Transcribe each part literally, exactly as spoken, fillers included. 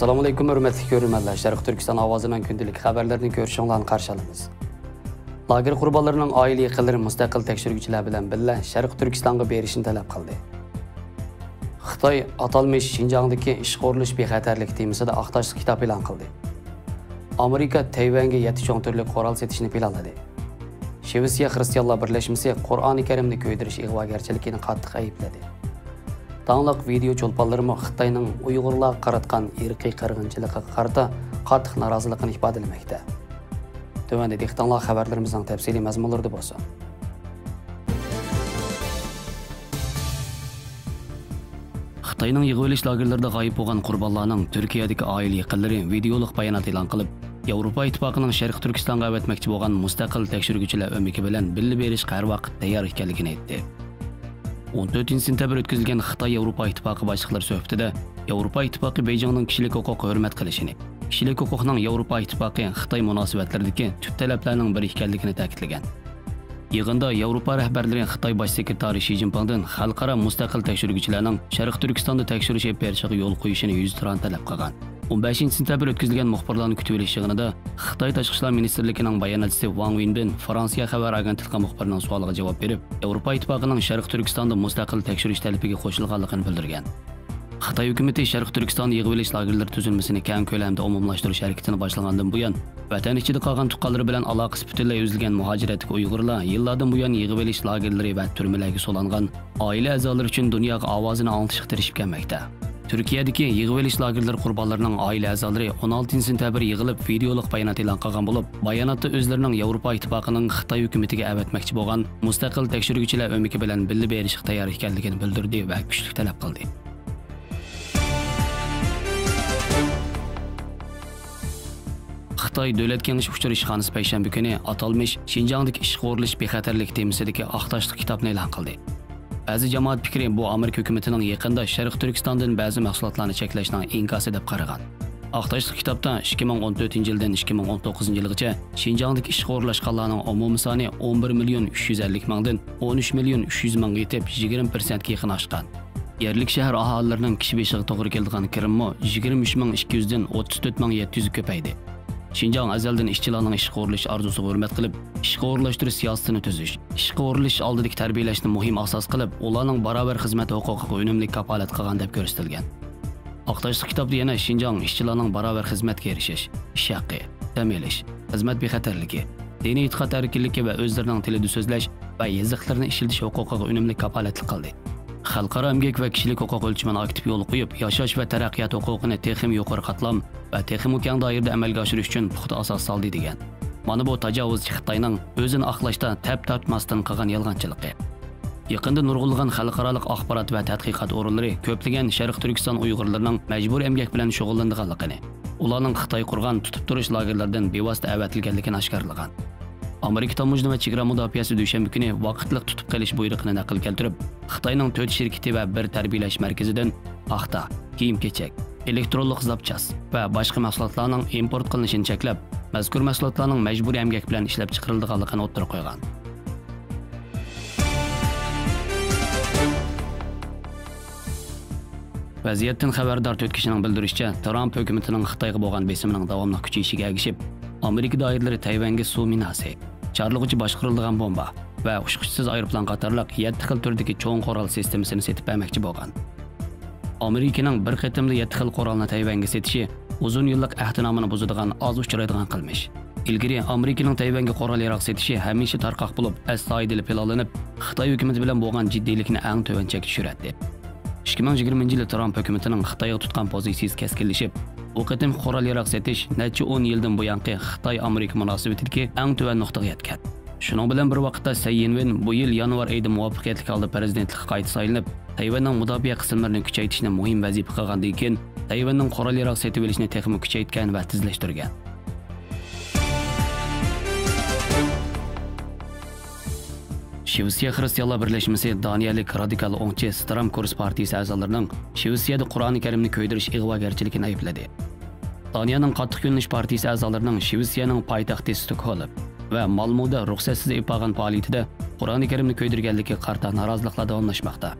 ئەسسالامۇئەلەيكۇم، ھۆرمەتلىك كۆرۈرمەنلەر. شەرقىي تۈركىستان ئاۋازىنىڭ كۈندىلىك خەۋەرلىرىنى كۆرۈشۈڭلارنى قارشى ئالىمىز. لاگېر قۇربانلىرىنىڭ ئائىلە يېقىنلىرى مۇستەقىل تەكشۈرگۈچىلەر بىلەن بىللە شەرقىي تۈركىستانغا بېرىشنى تەلەپ قىلدى. خىتاي ئاتالمىش شىنجاڭدىكى ئىشقا ئورۇنلىشىش بىخەتەرلىكى تېمىسىدا ئاق تاشلىق كىتاب ئېلان قىلدى. ئامېرىكا تەيۋەنگە يەتتە چوڭ تۈرلۈك قورال سېتىشنى پىلانلىدى. شىۋېتسىيە خىرىستىيانلار بىرلەشمىسى قۇرئانى كەرىمنى كۆيدۈرۈش ئىغۋاگەرچىلىكىنى قاتتىق ئەيىبلىدى. داڭلىق ۋىدېئو چولپانلىرىمۇ خىتاينىڭ ئۇيغۇرلارغا قاراتقان ئىرقىي قىرغىنچىلىقىغا قارىتا قاتتىق نارازىلىقىنى ئىپادىلىمەكتە. تۆۋەندە دىققىتىڭلار خەۋەرلىرىمىزنىڭ تەپسىلىي مەزمۇنلىرىدا بولسۇن. خىتاينىڭ يىغىۋېلىش لاگېرلىرىدا غايىب بولغان قۇربانلارنىڭ تۈركىيەدىكى ئائىلە يېقىنلىرى ۋىدېئولۇق بايانات ئېلان قىلىپ، ياۋروپا ئىتتىپاقىنىڭ شەرقىي تۈركىستانغا ئەۋەتمەكچى بولغان مۇستەقىل تەكشۈرگۈچىلەر ئۆمىكى بىلەن بىللە بېرىشقا ھەر ۋاقىت تەييار ئىكەنلىكىنى ئېيتتى. ئون تۆتىنچى سېنتەبىر ئۆتكۈزۈلگەن خىتاي ياۋروپا ئىتتىپاقى باشلىقلىرى سۆھبىتىدە ياۋروپا ئىتتىپاقى بېيجىڭنىڭ كىشىلىك ھوقۇققا ھۆرمەت قىلىشىنى، كىشىلىك ھوقۇقنىڭ ياۋروپا ئىتتىپاقى خىتاي مۇناسىۋەتلىرىدىكى تۈپ تەلەپلەرنىڭ بىرى ئىكەنلىكىنى تەكىتلىگەن. يىغىندا ياۋروپا رەھبەرلىرى خىتاي باش سېكرېتارى شى جىنپىڭدىن خەلقئارا مۇستەقىل تەكشۈرگۈچىلەرنىڭ شەرقىي تۈركىستاندا تەكشۈرۈش ئېلىپ بېرىشىغا يول قويۇشىنى يۈزتۇرا تەلەپ قىلغان. ئون بەشىنچى سېنتەبىر ئۆتكۈزۈلگەن مۇخبىرلارنى كۈتۈۋېلىش يىغىنىدا خىتاي تاشقى ئىشلار مىنىستىرلىكىنىڭ باياناتچىسى ۋاڭ ۋېنبىن فرانسىيە خەۋەر ئاگېنتلىقى مۇخبىرىنىڭ سوئالىغا جاۋاب بېرىپ، ياۋروپا ئىتتىپاقىنىڭ شەرقىي تۈركىستاندا مۇستەقىل تەكشۈرۈش تەلىپىگە قوشۇلغانلىقىنى بىلدۈرگەن. خىتاي ھۆكۈمىتى شەرقىي تۈركىستاندا يىغىۋېلىش لاگېرلىرى تۈزۈلمىسىنى كەڭ كۆلەمدە ئومۇملاشتۇرۇش ھەرىكىتىنى باشلىغاندىن بۇيان، ۋەتەن ئىچىدە قالغان تۇغقانلىرى بىلەن ئالاقىسى پۈتۈنلەي ئۈزۈلگەن مۇھاجىرەتتىكى ئۇيغۇرلار يىللاردىن بۇيان يىغىۋېلىش لاگېرلىرى ۋە تۈرمىلەرگە سولانغان ئائىلە ئەزالىرى ئۈچۈن دۇنياغا ئاۋازىنى ئاڭلىتىشقا تىرىشىپ كەلمەكتە. تۈركىيەدىكى يىغىۋېلىش لاگېرلىرى قۇربانلىرىنىڭ ئائىلە ئەزالىرى ئون ئالتىنچى سېنتەبىر يىغىلىپ، ۋىدېئولۇق بايانات ئېلان قىلغان بولۇپ، باياناتتا ئۆزلىرىنىڭ ياۋروپا ئىتتىپاقىنىڭ خىتاي ھۆكۈمىتىگە ئەۋەتمەكچى بولغان مۇستەقىل تەكشۈرگۈچىلەر ئۆمىكى بىلەن بىللە بېرىشكە تەييار ئىكەنلىكىنى بىلدۈردى ۋە كۈچلۈك تەلەپ قىلدى. خىتاي دۆلەت كېڭىشى ئۇچۇر ئىشخانىسى پەيشەنبە كۈنى ئاتالمىش شىنجاڭدىكى ئىشقا ئورۇنلىشىش بىخەتەرلىكى تېمىسىدىكى ئاق تاشلىق كىتابنى ئېلان قىلدى. بەزى جامائەت پىكرى بۇ ئامېرىكا ھۆكۈمىتىنىڭ يېقىندا شەرقىي تۈركىستاندىن بەزى مەھسۇلاتلارنى چەكلەشنىڭ ئىنكاسى دەپ قارىغان. ئاق تاشلىق كىتابتا ئىككى مىڭ ئون تۆتىنچى يىلدىن ئىككى مىڭ ئون توققۇزىنچى يىلغىچە شىنجاڭدىكى ئىشقا ئورۇنلاشقانلارنىڭ ئومۇمىي سانى ئون بىر مىليون ئۈچ يۈز ئەللىك مىڭدىن ئون ئۈچ مىليون ئۈچ يۈز مىڭغا يېتىپ، يىگىرمە پىرسەنتكە يېقىن ئاشقان. يەرلىك شەھەر ئاھالىلىرىنىڭ كىشى بېشىغا توغرا كېلىدىغان كىرىمىمۇ يىگىرمە ئۈچ مىڭ ئىككى يۈزدىن ئوتتۇز تۆت مىڭ يەتتە يۈزگە كۆپەيدى. شىنجاڭ ئەزەلدىن ئىشچىلارنىڭ ئىشقا ئورۇنلىشىش ئارزۇسىغا ھۆرمەت قىلىپ، ئىشقا ئورۇنلاشتۇرۇش سىياسىتىنى تۈزۈش، ئىشقا ئورۇنلىشىش ئالدىدىكى تەربىيەلەشنى مۇھىم ئاساس قىلىپ، ئۇلارنىڭ باراۋەر خىزمەت ھوقۇقىغا ئۈنۈملۈك كاپالەت قىلغان دەپ كۆرسىتىلگەن. ئاق تاشلىق كىتابتا يەنە شىنجاڭ ئىشچىلارنىڭ باراۋەر خىزمەتكە ئېرىشىش، ئىش ھەققى، دەم ئېلىش، خىزمەت بىخەتەرلىكى، دىنىي ئېتىقاد ئەركىنلىكى ۋە ئۆزلىرىنىڭ تىلىدا سۆزلەش ۋە يېزىقلىرىنى ئىشلىتىش ھوقۇقىغا ئۈنۈملۈك كاپالەتلىك قىلدى. خەلقئارا ئەمگەك ۋە كىشىلىك ھوقۇق ئۆلچىمىنى ئاكتىپ يولغا قويۇپ، ياشاش ۋە تەرەققىيات ھوقۇقىنى تېخىمۇ يۇقىرى قاتلام ۋە تېخىمۇ كەڭ دائىرىدە ئەمەلگە ئاشۇرۇش ئۈچۈن پۇختا ئاساس سالدى، دېگەن. مانا بۇ تاجاۋۇزچى خىتاينىڭ ئۆزىنى ئاقلاشتا تەپ تارتماستىن قىلغان يالغانچىلىقى. يېقىندا نۇرغۇنلىغان خەلقئارالىق ئاخبارات ۋە تەتقىقات ئورۇنلىرى كۆپلىگەن شەرقىي تۈركىستان ئۇيغۇرلىرىنىڭ مەجبۇرىي ئەمگەك بىلەن شۇغۇللىنىدىغانلىقىنى، ئۇلارنىڭ خىتاي قۇرغان تۇتۇپ تۇرۇش لاگېرلىرىدىن بىۋاسىتە ئەۋەتىلگەنلىكىنى ئاشكارىلىغان. ئامېرىكا تاموژنا ۋە چېگرا مۇداپىئەسى دۈشەنبە كۈنى ۋاقىتلىق تۇتۇپ قېلىش بۇيرۇقىنى نەقىل كەلتۈرۈپ، خىتاينىڭ تۆت شىركىتى ۋە بىر تەربىيەلەش مەركىزىدىن پاختا، كىيىم-كېچەك، ئېلېكترونلۇق زاپچاس ۋە باشقا مەھسۇلاتلارنىڭ ئىمپورت قىلىنىشىنى چەكلەپ، مەزكۇر مەھسۇلاتلارنىڭ مەجبۇرىي ئەمگەك بىلەن ئىشلەپچىقىرىلىدىغانلىقىنى ئوتتۇرىغا قويغان. ۋەزىيەتتىن خەۋەردار تۆت كىشىنىڭ بىلدۈرۈشىچە، ترامپ ھۆكۈمىتىنىڭ خىتايغا بولغان بېسىمىنىڭ داۋاملىق كۈچىيىشىگە ئەگىشىپ، ئامېرىكا دائىرىلىرى تەيۋەنگە سۇ مىناسى، چارلىغۇچى باشقۇرۇلىدىغان بومبا ۋە ئۇچقۇچىسىز ئايروپىلان قاتارلىق يەتتە خىل تۈردىكى چوڭ قورال سىستېمىسىنى سېتىپ بەرمەكچى بولغان. ئامېرىكىنىڭ بىر قېتىمدا يەتتە خىل قورالنى تەيۋەنگە سېتىشى ئۇزۇن يىللىق ئەھدىنامىنى بۇزىدىغان، ئاز ئۇچرايدىغان قىلمىش. ئىلگىرى ئامېرىكىنىڭ تەيۋەنگە قورال-ياراغ سېتىشى ھەمىشە تارقاق بولۇپ، ئەستايىدىل پىلانلىنىپ، خىتاي ھۆكۈمىتى بىلەن بولغان جىددىيلىكنى ئەڭ تۆۋەن چەككە چۈشۈرەتتى. ئىككى مىڭ يىگىرمىنچى يىلى ترامپ ھۆكۈمىتىنىڭ خىتايغا تۇتقان پوزىتسىيىسى كەسكىنلىشىپ، بۇ قېتىمقى قورال-ياراغ سېتىش نەچچە ئون يىلدىن بۇيانقى خىتاي-ئامېرىكا مۇناسىۋىتىدىكى ئەڭ تۆۋەن نۇقتىغا يەتكەن. شۇنىڭ بىلەن بىر ۋاقىتتا، سەي يىنۋېن بۇ يىل يانۋار ئېيىدا مۇۋەپپەقىيەتلىك ھالدا پىرېزىدېنتلىققا قايتا سايلىنىپ، تەيۋەننىڭ مۇداپىئە قىسىملىرىنى كۈچەيتىشنى مۇھىم ۋەزىپە قىلغاندىن كېيىن، تەيۋەننىڭ قورال-ياراغ سېتىۋېلىشىنى تېخىمۇ كۈچەيتكەن ۋە تېزلەشتۈرگەن. شىۋېتسىيە خىرىستىيانلار بىرلەشمىسى دانىيەلىك رادىكال ئوڭچى سترام كۇرس پارتىيىسى ئەزالىرىنىڭ شىۋېتسىيەدە قۇرئانى كەرىمنى كۆيدۈرۈش ئىغۋاگەرچىلىكىنى ئەيىبلىدى. دانىيەنىڭ قاتتىق يۆنىلىش پارتىيىسى ئەزالىرىنىڭ شىۋېتسىيەنىڭ پايتەختى ستوكھولم ۋە مالمودا رۇخسەتسىز ئېلىپ بارغان پائالىيىتىدە قۇرئانى كەرىمنى كۆيدۈرگەنلىكىگە قارىتا نارازىلىقلار داۋاملاشماقتا.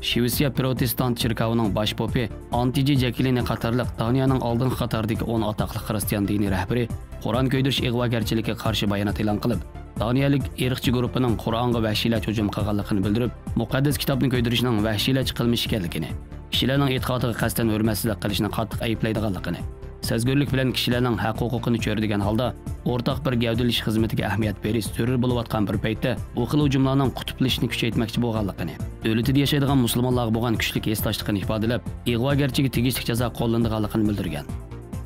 شىۋېتسىيە پروتېستانت چېركاۋىنىڭ باش پوپى ئانتىجى جەكلىنى قاتارلىق دانىيەنىڭ ئالدىنقى قاتاردىكى ئون ئاتاقلىق خىرىستىيان دىنىي رەھبىرى قۇرئان كۆيدۈرۈش ئىغۋاگەرچىلىكىگە قارشى بايانات ئېلان قىلىپ، دانىيەلىك ئىرقچى گۇرۇپپىنىڭ قۇرئانغا ۋەھشىيلەرچە ھۇجۇم قىلغانلىقىنى بىلدۈرۈپ، مۇقەددەس كىتابنى كۆيدۈرۈشنىڭ ۋەھشىيلەرچە قىلمىش ئىكەنلىكىنى، كىشىلەرنىڭ ئېتىقادىغا قەستەن ھۆرمەتسىزلىك قىلىشنى قاتتىق ئەيىبلەيدىغانلىقىنى، سەزگۈرلۈك بىلەن كىشىلەرنىڭ ھەق-ھوقۇقىنى چۆرىدىگەن ھالدا ئورتاق بىر گەۋدىلىشىش خىزمىتىگە ئەھمىيەت بېرىش زۆرۈر بولۇۋاتقان بىر پەيتتە، بۇ خىل ھۇجۇملارنىڭ قۇتۇپلىشىشنى كۈچەيتمەكچى بولغانلىقىنى، دۆلىتىدە ياشايدىغان مۇسۇلمانلارغا بولغان كۈچلۈك ھېسداشلىقىنى ئىپادىلەپ، ئىغۋاگەرچىگە تېگىشلىك جازا قوللىنىدىغانلىقىنى بىلدۈرگەن.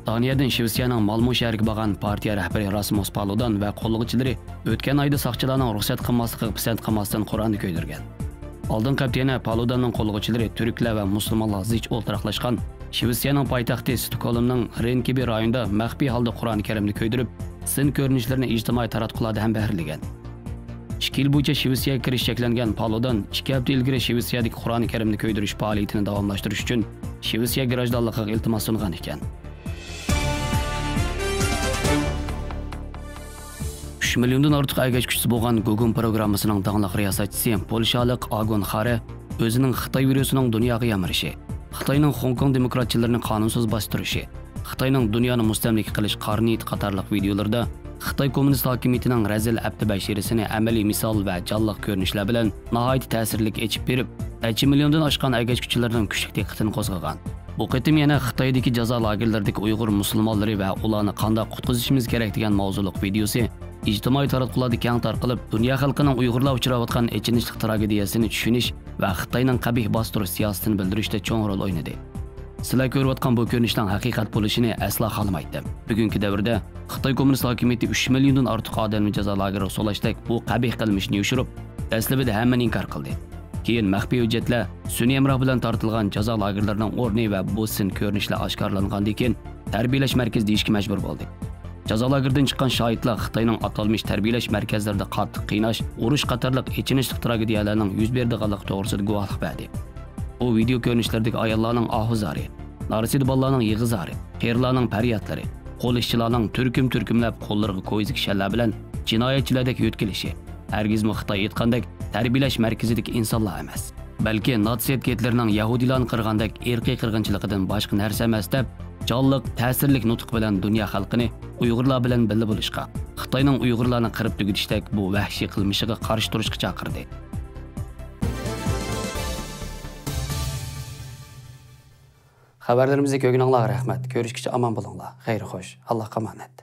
دانىيەدىن شىۋېتسىيەنىڭ مالمو شەھىرىگە بارغان پارتىيە رەھبىرى راسمۇس پالۇدان ۋە قوللىغۇچىلىرى ئۆتكەن ئايدا ساقچىلارنىڭ رۇخسەت قىلماسلىقىغا پىسەنت قىلماستىن قۇرئاننى كۆيدۈرگەن. ئالدىنقى ھەپتە يەنە پالۇداننىڭ قوللىغۇچىلىرى تۈركلەر ۋە مۇسۇلمانلار زىچ ئولتۇراقلاشقان شىۋېتسىيەنىڭ پايتەختى ستوكھولمنىڭ رېنكىبى رايونىدا مەخپىي ھالدا قۇرئانى كەرىمنى كۆيدۈرۈپ، سىن كۆرۈنۈشلىرىنى ئىجتىمائىي تاراتقۇلاردا ھەمبەھىرلىگەن. ئىككى يىل بويىچە شىۋېتسىيەگە كىرىش چەكلەنگەن پالۇدان ئىككى ھەپتە ئىلگىرى شىۋېتسىيەدىكى قۇرئانى كەرىمنى كۆيدۈرۈش پائالىيىتىنى داۋاملاشتۇرۇش ئۈچۈن شىۋېتسىيە گراژدانلىقىغا ئىلتىماس سۇنغان ئىكەن. ئۈچ مىليوندىن ئارتۇق ئەگەشكۈچىسى بولغان گۇگۇم پروگراممىسىنىڭ داڭلىق رىياسەتچىسى پولشالىق ئاگون خارە ئۆزىنىڭ خىتاي ۋىرۇسىنىڭ دۇنياغا يامرىشى، خىتاينىڭ خوڭكوڭ دېموكراتچىلىرىنى قانۇنسىز باستۇرۇشى، خىتاينىڭ دۇنيانى مۇستەملىكە قىلىش قارا نىيىتى قاتارلىق ۋىدېئولىرىدا خىتاي كوممۇنىست ھاكىمىيىتىنىڭ رەزىل ئەپتى بەشىرىسىنى ئەمەلىي مىسال ۋە جانلىق كۆرۈنۈشلەر بىلەن ناھايىتى تەسىرلىك ئېچىپ بېرىپ، نەچچە مىليوندىن ئاشقان ئەگەشكۈچىلەرنىڭ كۈچلۈك دىققىتىنى قوزغىغان. بۇ قېتىم يەنە خىتايدىكى جازا لاگېرلىرىدىكى ئۇيغۇر مۇسۇلمانلىرى ۋە ئۇلارنى قانداق قۇتقۇزۇشىمىز كېرەك دېگەن ماۋزۇلۇق ۋىدېئوسى ئىجتىمائىي تاراتقۇلاردا كەڭ تارقىلىپ، دۇنيا خەلقىنىڭ ئۇيغۇرلار ئۇچراۋاتقان ئېچىنىشلىق تراگېدىيەسىنى چۈشىنىش ۋە خىتاينىڭ قەبىھ باستۇرۇش سىياسىتىنى بىلدۈرۈشتە چوڭ رول ئوينىدى. سىلەر كۆرۈۋاتقان بۇ كۆرۈنۈشنىڭ ھەقىقەت بولۇشىنى ئەسلا خالىمايتتىم. بۈگۈنكى دەۋردە خىتاي كوممۇنىست ھاكىمىيىتى ئۈچ مىليوندىن ئارتۇق ئادەمنى جازا لاگېرىغا سولاشتەك بۇ قەبىھ قىلمىشنى يوشۇرۇپ، دەسلىپىدە ھەممىنى ئىنكار قىلدى. كېيىن مەخپىي ھۆججەتلەر سۈنئىي ھەمراھ بىلەن تارتىلغان جازا لاگېرلىرىنىڭ ئورنى ۋە بۇ سىن كۆرۈنۈشلەر ئاشكارىلانغاندىن كېيىن، تەربىيەلەش مەركىزى دېيىشكە مەجبۇر بولدى. جازا لاگېرىدىن چىققان شاھىتلار خىتاينىڭ ئاتالمىش تەربىيەلەش مەركەزلىرىدە قاتتىق قىيناش، ئۇرۇش قاتارلىق ئېچىنىشلىق تراگېدىيەلەرنىڭ يۈز بېرىدىغانلىقى توغرىسىدا گۇۋاھلىق بەردى. ئۇ ۋىدېئو كۆرۈنۈشلىرىدىكى ئاياللارنىڭ ئاھۇ زارى، نارەسىدە بالىلارنىڭ يىغا زارى، قېرىلارنىڭ پەريادلىرى، قول ئىشچىلارنىڭ تۈركۈم-تۈركۈملەپ قوللىرىغا كويزا كىشەنلەر بىلەن جىنايەتچىلەردەك يۆتكىلىشى، ھەرگىزمۇ خىتاي ئېيتقاندەك تەربىيەلەش مەركىزىدىكى ئىنسانلار ئەمەس. بەلكى ناتسىيەت گىتلېرنىڭ يەھۇدىيلارنى قىرغاندەك ئىرقىي قىرغىنچىلىقىدىن باشقا نەرسە ئەمەس دەپ، جانلىق، تەسىرلىك نۇتۇق بىلەن دۇنيا خەلقىنى ئۇيغۇرلار بىلەن بىللە بولۇشقا، خىتاينىڭ ئۇيغۇرلارنى قىرىپ تۈگىتىشتەك بۇ ۋەھشىي قىلمىشىغا قارشى تۇرۇشقا چاقىردى. خەۋەرلىرىمىزنى كۆرگىنىڭلارغا رەھمەت. كۆرۈشكىچە ئامان بولۇڭلار. خەير خوش. ئاللاھقا ئامانەت.